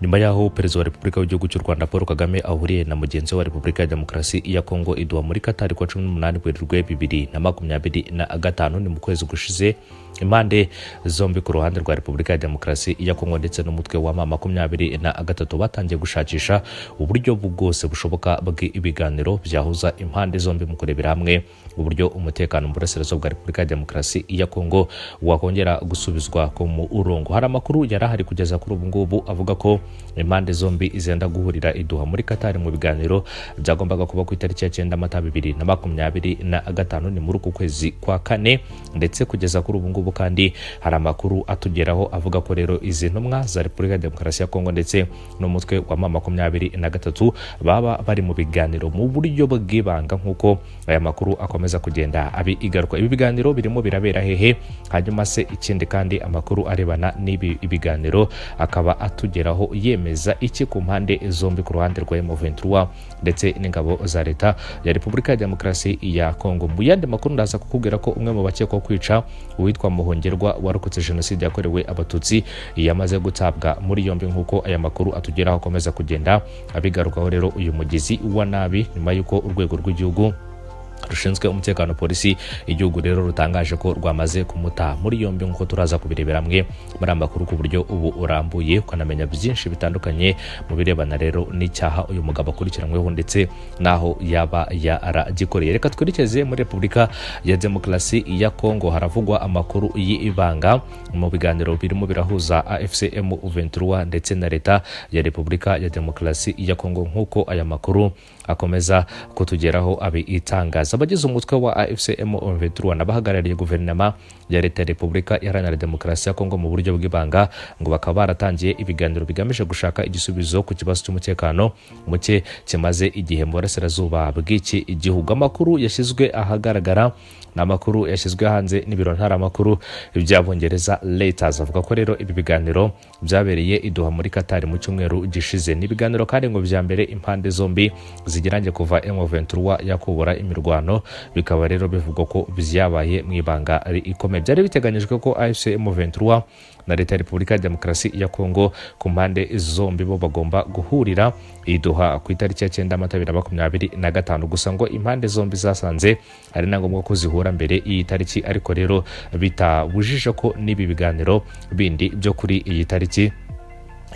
Nyuma y'aho Perezida wa Repubulika w'igihugu cy'u Rwanda Paul Kagame ahuriye na mugenzi we wa Repubulika ya Demokarasi ya Kongo i Doha muri Qatar kuwa 18 Werurwe 2025, ni mu kwezi gushize, impande zombi ku ruhande rwa Repubulika ya Demokarasi ya Kongo ndetse n'umutwe wa M23 batangiye gushakisha uburyo bwose bushoboka bw'ibiganiro byahuza impande zombi mu kurebera hamwe uburyo umutekano mu burasirazuba bwa Repubulika ya Demokarasi ya Kongo wakongera gusubizwa ku murongo. Hari amakuru yari ahari kugeza kuri ubu ngubu avuga ko impande zombi zenda guhurira i Doha muri Qatar mu biganiro byagombaga kuba ku itariki ya 9 Mata 2025, ni muri uku kwezi kwa kane. Ndetse kugeza kuri ubu ngubu kandi hari amakuru atugeraho avuga ko rero izi ntumwa za Repubulika ya Demokarasi ya Kongo ndetse n'umutwe wa M23 baba bari mu biganiro mu buryo bw'ibanga, nk'uko aya makuru akomeza kugenda abigaruka. Ibi biganiro birimo birabera hehe? Hanyuma se ikindi kandi, amakuru arebana n'ibi biganiro akaba atugeraho yemeza iki ku mpande zombi, ku ruhande rwa M23 ndetse n'ingabo za Leta ya Repubulika ya Demokarasi ya Kongo? Mu yandi makuru, ndaza kukubwira ko umwe mu bakekwaho kwica uwitwa Muhongerwa warokotse Jenoside yakorewe Abatutsi yamaze gutabwa muri yombi, nk'uko aya makuru atugeraho akomeza kugenda abigarukaho. Rero uyu mugizi wa nabi, nyuma y'uko urwego rw'igihugu rushinzwe umutekano, polisi igihugu rero, rutangaje ko rwamaze kumuta muri yombi, nk'uko turaza kubirebera hamwe muri aya makuru ku buryo ubu urambuye, ukanamenya byinshi bitandukanye mu birebana rero n'icyaha uyu mugabo akurikiranyweho ndetse n'aho yaba yaragikoreye. Reka twerekeze muri Repubulika ya Demokarasi ya Kongo. Haravugwa amakuru y'ibanga mu biganiro birimo birahuza AFC M23 ndetse na Leta ya Repubulika ya Demokarasi ya Kongo, nk'uko aya makuru akomeza kutugeraho abitangaza. Abagize umutwe wa AFC M23 n'abahagarariye guverinoma ya Leta ya Repubulika Iharanira Demokarasi ya Kongo mu buryo bw'ibanga ngo bakaba baratangiye ibiganiro bigamije gushaka igisubizo ku kibazo cy'umutekano muke kimaze igihe mu burasirazuba bw'iki gihugu. Amakuru yashyizwe ahagaragara ni amakuru yashyizwe hanze n'ibiro ntaramakuru by'Abongereza Reuters, avuga ko rero ibi biganiro byabereye i Doha muri Qatar mu cyumweru gishize. Ni ibiganiro kandi ngo bya mbere impande zombi zigiranye kuva M23 yakubura imirwano, bikaba rero bivugwa ko byabaye mu ibanga rikomeye. Byari biteganyijwe ko AFC M23 na Leta ya Repubulika ya Demokarasi ya Kongo ku mpande zombi bo bagomba guhurira i Doha ku itariki ya 9 Mata 2025. Gusa ngo impande zombi zasanze ari na ngombwa ko zihura mbere y'iyi tariki, ariko rero bitabujije ko n'ibi biganiro bindi byo kuri iyi tariki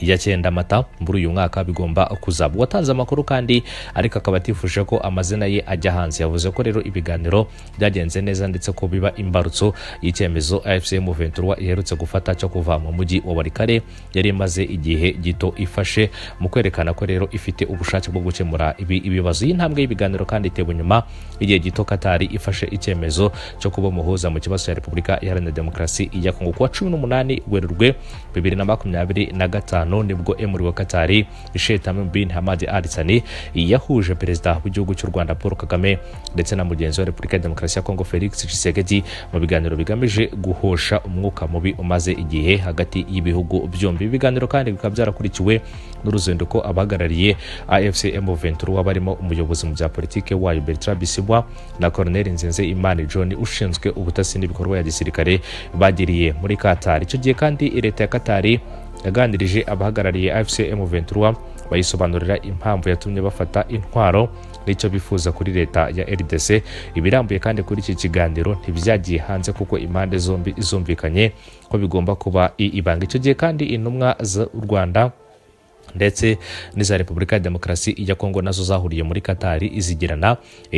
ya 9 Mata muri uyu mwaka bigomba kuzaba. Uwatanze amakuru kandi ariko akaba atifuje ko amazina ye ajya hanze, yavuze ko rero ibiganiro byagenze neza ndetse ko biba imbarutso y'icyemezo AFC M23 iherutse gufata cyo kuva mu mujyi wa Walikale yari imaze igihe gito ifashe, mu kwerekana ko rero ifite ubushake bwo gukemura ibi ibibazo. Iyi ntambwe y'ibiganiro kandi itewe nyuma y'igihe gito Katari ifashe icyemezo cyo kuba umuhuza mu kibazo cya Repubulika Iharanira Demokarasi ya Kongo. Kuwa 18 Werurwe 2025 nibwo Emir wa Katari, Sheikh Tamim bin Hamad Al Thani, yahuje Perezida w'igihugu cy'u Rwanda Paul Kagame ndetse na mugenzi wa Repubulika ya Demokarasi ya Kongo Felix Tshisekedi mu biganiro bigamije guhosha umwuka mubi umaze igihe hagati y'ibihugu byombi. Ibi biganiro kandi bikaba byarakurikiwe n'uruzinduko abahagarariye AFC M23 barimo umuyobozi mu bya politike wayo Bertrand Bisimwa na Colonel Nzenze Imani John ushinzwe ubutasi n'ibikorwa ya gisirikare bagiriye muri Qatar. Icyo gihe kandi leta ya Qatar yaganirije abahagarariye AFC M23, bayisobanurira impamvu yatumye bafata intwaro n'icyo bifuza kuri leta ya RDC. Ibirambuye kandi kuri iki kiganiro ntibyagiye hanze kuko impande zombi zumvikanye ko bigomba kuba ibanga. Icyo gihe kandi intumwa z'u Rwanda ndetse n'iza Repubulika ya Demokarasi ya Kongo nazo zahuriye muri Katari, izigirana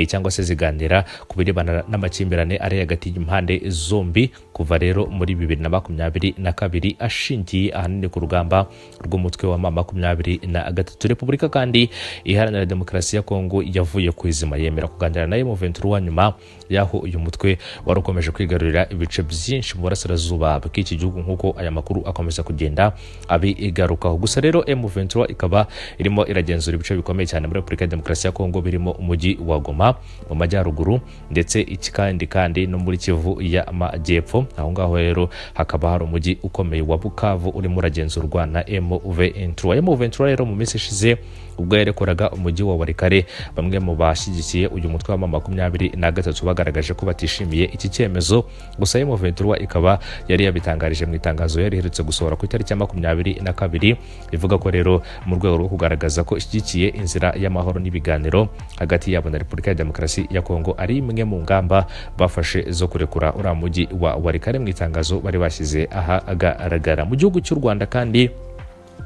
cyangwa se ziganira ku birebana n'amakimbirane ari hagati y'impande zombi kuva rero muri 2022, ashingiye ahanini ku rugamba rw'umutwe wa M23. Repubulika kandi Iharanira Demokarasi ya Kongo yavuye ku izima yemera kuganira na M23 nyuma y'aho uyu mutwe wari ukomeje kwigarurira ibice byinshi mu burasirazuba bw'iki gihugu, nk'uko aya makuru akomeza kugenda abigarukaho. Gusa rero M23 ikaba irimo iragenzura ibice bikomeye cyane muri Repubulika ya Demokarasi ya Kongo, birimo umujyi wa Goma mu majyaruguru, ndetse iki kandi no muri Kivu y'Amajyepfo. Aho ngaho rero hakaba hari umujyi ukomeye wa Bukavu urimo uragenzurwa na M23. M23 rero mu minsi ishize ubwo yarekoraga umujyi wa Walikale, bamwe mu bashyigikiye uyu mutwe wa M23 bagaragaje ko batishimiye iki cyemezo. Gusa M23 ikaba yari yabitangarije mu itangazo yari iherutse gusohora ku itariki ya 22, ivuga ko rero rero mu rwego rwo kugaragaza ko ishyigikiye inzira y'amahoro n'ibiganiro hagati yabo na Repubulika ya Demokarasi ya Kongo, ari imwe mu ngamba bafashe zo kurekura uriya mujyi wa Walikale, mu itangazo bari bashyize ahagaragara. Mu gihugu cy'u Rwanda kandi,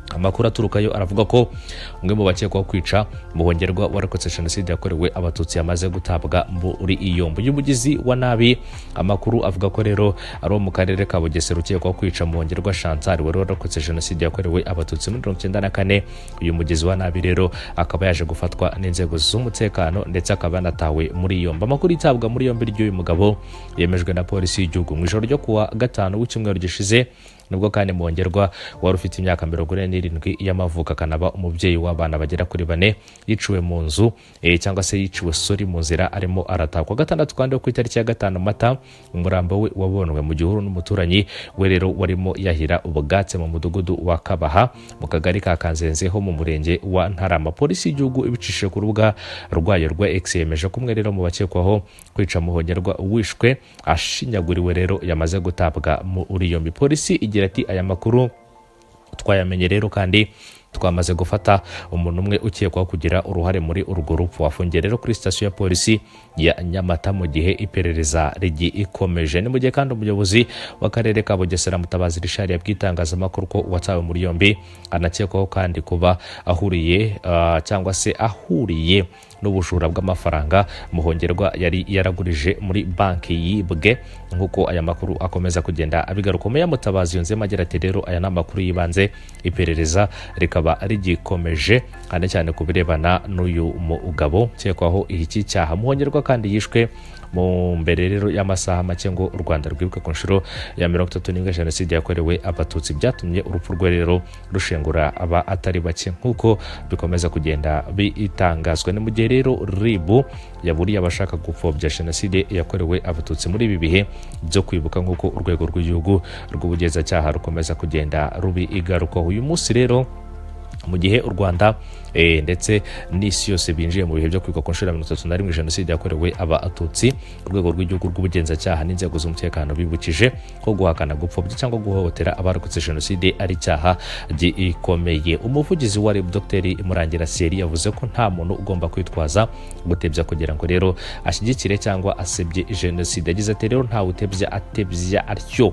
amakuru aturukayo aravuga ko umwe mu bakekwaho kwica Muhongerwa warokotse Jenoside yakorewe Abatutsi yamaze gutabwa muri yombi. Uyu mugizi wa nabi, amakuru avuga ko rero ari uwo mu karere ka Bugesera ukekwaho kwica Muhongerwa Chantal wari warokotse Jenoside yakorewe Abatutsi muri 94. Uyu mugizi wa nabi rero akaba yaje gufatwa n'inzego z'umutekano, ndetse akaba yanatawe muri yombi. Amakuru itabwa muri yombi ry'uyu mugabo yemejwe na Polisi y'igihugu mu ijoro ryo kuwa gatanu w'icyumweru gishize. Nubwo kandi Muhongerwa wari ufite imyaka 47 y'amavuko, akanaba umubyeyi w'abana bagera kuri bane, yiciwe mu nzu cyangwa se yiciwe, sorry, mu nzira arimo aratakwa gatandatu. Kandi ku itariki ya 5 Mata, umurambo we wabonwe mu gihuru n'umuturanyi we rero warimo yahira ubwatsi mu mudugudu wa Kabaha, mu kagari ka Kanzenze ho mu murenge wa Ntarama. Polisi y'igihugu ibicishije ku rubuga rwayo rwa X yemeje ko umwe rero mu bakekwaho kwica Muhongerwa wishwe ashinyaguriwe rero yamaze gutabwa muri yombi. Polisi igira ati: "Aya makuru twayamenye rero, kandi twamaze gufata umuntu umwe ukekwaho kugira uruhare muri urwo rupfu. Afungiye rero kuri sitasiyo ya polisi ya Nyamata mu gihe iperereza rigikomeje." Ni mu gihe kandi umuyobozi w'akarere ka Bugesera, Mutabazi Richard, yabwiye itangazamakuru ko uwatawe muri yombi anakekwaho kandi kuba ahuriye cyangwa se ahuriye n'ubujura bw'amafaranga Muhongerwa yari yaragurije muri banki yibwe, nk'uko aya makuru akomeza kugenda abigaruka. Meya Mutabazi yunzemo agira ati: "Rero aya ni amakuru y'ibanze, iperereza rikaba rigikomeje, cyane cyane ku birebana n'uyu mugabo ukekwaho iki cyaha." Muhongerwa kandi yishwe mu mbere rero y'amasaha make ngo u Rwanda rwibuke ku nshuro ya 31 Jenoside yakorewe Abatutsi. Byatumye urupfu rwe rero rushengura aba atari bake, nk'uko bikomeza kugenda bitangazwa. Ni mu gihe rero RIB yaburiye abashaka gupfobya Jenoside yakorewe Abatutsi muri ibi bihe byo kwibuka, nk'uko Urwego rw'Igihugu rw'Ubugenzacyaha rukomeza kugenda rubigarukaho. Uyu munsi rero, mu gihe u Rwanda ndetse n'isi yose binjiye mu bihe byo kwibuka ku nshuro ya 31 Jenoside yakorewe Abatutsi, Urwego rw'Igihugu rw'Ubugenzacyaha n'inzego z'umutekano bibukije ko guhakana, gupfobya cyangwa guhohotera abarokotse jenoside ari icyaha gikomeye. Umuvugizi wa RIB, Dr Murangira Thierry, yavuze ko nta muntu ugomba kwitwaza gutebya kugira ngo rero ashyigikire cyangwa asebye jenoside. Yagize ati: "Rero ntawe utebya atebya atyo.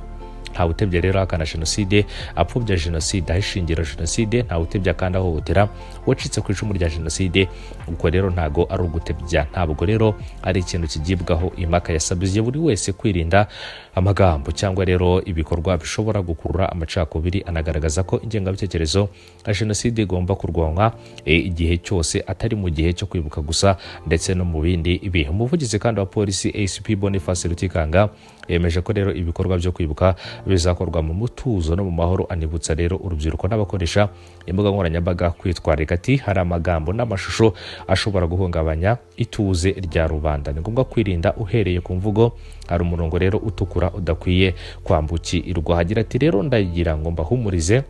Ntawe utebya rero ahakana jenoside, apfobya jenoside, aho ishingiro jenoside. Ntawe utebya kandi ahohotera wacitse ku icumu rya jenoside. Ubwo rero ntago ari ugutebya, ntabwo rero ari ikintu kigibwaho impaka." Yasabye buri wese kwirinda amagambo cyangwa rero ibikorwa bishobora gukurura amacakubiri, anagaragaza ko ingengabitekerezo ya jenoside igomba kurwanywa igihe cyose, atari mu gihe cyo kwibuka gusa, ndetse no mu bindi bihe. Umuvugizi kandi wa polisi, ACP Boniface Rutikanga, yemeje ko rero ibikorwa byo kwibuka bizakorwa mu mutuzo no mu mahoro, anibutsa rero urubyiruko n'abakoresha imbuga nkoranyambaga kwitwararika. Ati: "Hari amagambo n'amashusho ashobora guhungabanya ituze rya rubanda. Ni ngombwa kwirinda uhereye ku mvugo. Hari umurongo rero utukura udakwiye kwambukirwa." Hagira ati: "Rero ndagira ngo mbahumurize.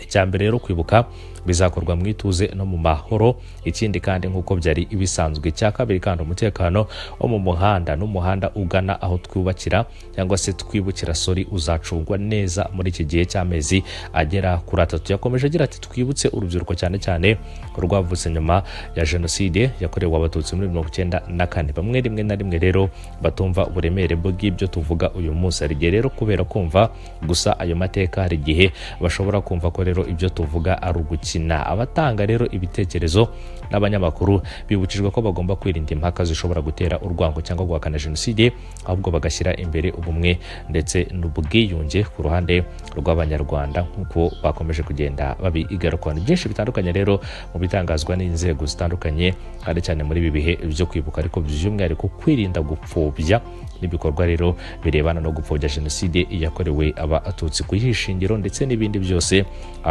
Icya mbere rero, kwibuka bizakorwa mu ituze no mu mahoro. Ikindi kandi, nk'uko byari bisanzwe. Icya kabiri kandi, umutekano wo mu muhanda n'umuhanda ugana aho twubakira cyangwa se twibukira, sorry, uzacungwa neza muri iki gihe cy'amezi agera kuri 3." Yakomeje agira ati: "Twibutse urubyiruko, cyane cyane rwavutse nyuma ya Jenoside yakorewe Abatutsi muri 94, bamwe rimwe na rimwe rero batumva uburemere bw'ibyo tuvuga uyu munsi. Hari igihe rero kubera kumva gusa ayo mateka, hari igihe bashobora kumva ko rero ibyo tuvuga ari ugukina. Abatanga rero ibitekerezo n'abanyamakuru bibukijwe ko bagomba kwirinda impaka zishobora gutera urwango cyangwa guhakana jenoside, ahubwo bagashyira imbere ubumwe ndetse n'ubwiyunge ku ruhande rw'Abanyarwanda, nk'uko bakomeje kugenda babigarukaho." Ni byinshi bitandukanye rero mu bitangazwa n'inzego zitandukanye, cyane cyane muri ibi bihe byo kwibuka, ariko by'umwihariko kwirinda gupfobya n'ibikorwa rero birebana no gupfobya Jenoside yakorewe Abatutsi, kuyiha ishingiro ndetse n'ibindi byose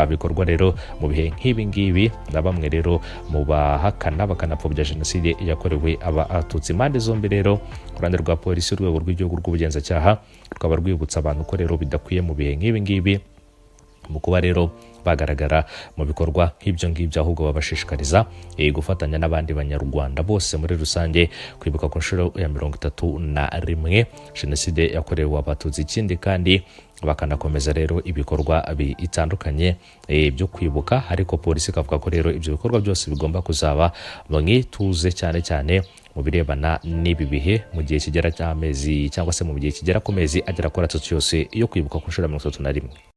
bikorwa rero mu bihe nk'ibi ngibi na bamwe rero mu bahakana bakanapfobya Jenoside yakorewe Abatutsi. Impande zombi rero, ku ruhande rwa polisi, Urwego rw'Igihugu rw'Ubugenzacyaha rukaba rwibutsa abantu ko rero bidakwiye mu bihe nk'ibi ngibi. Mu kuba rero bagaragara mu bikorwa nk'ibyo ngibyo, ahubwo babashishikariza gufatanya n'abandi Banyarwanda bose muri rusange kwibuka ku nshuro ya 31 Jenoside yakorewe Abatutsi. Ikindi kandi bakanakomeza rero ibikorwa bitandukanye byo kwibuka, ariko polisi ikavuga ko rero ibyo bikorwa byose bigomba kuzaba mu ituze, cyane cyane mu birebana n'ibi bihe, mu gihe kigera cy'amezi cyangwa se mu gihe kigera ku mezi agera kuri 3 yose yo kwibuka ku nshuro ya 31.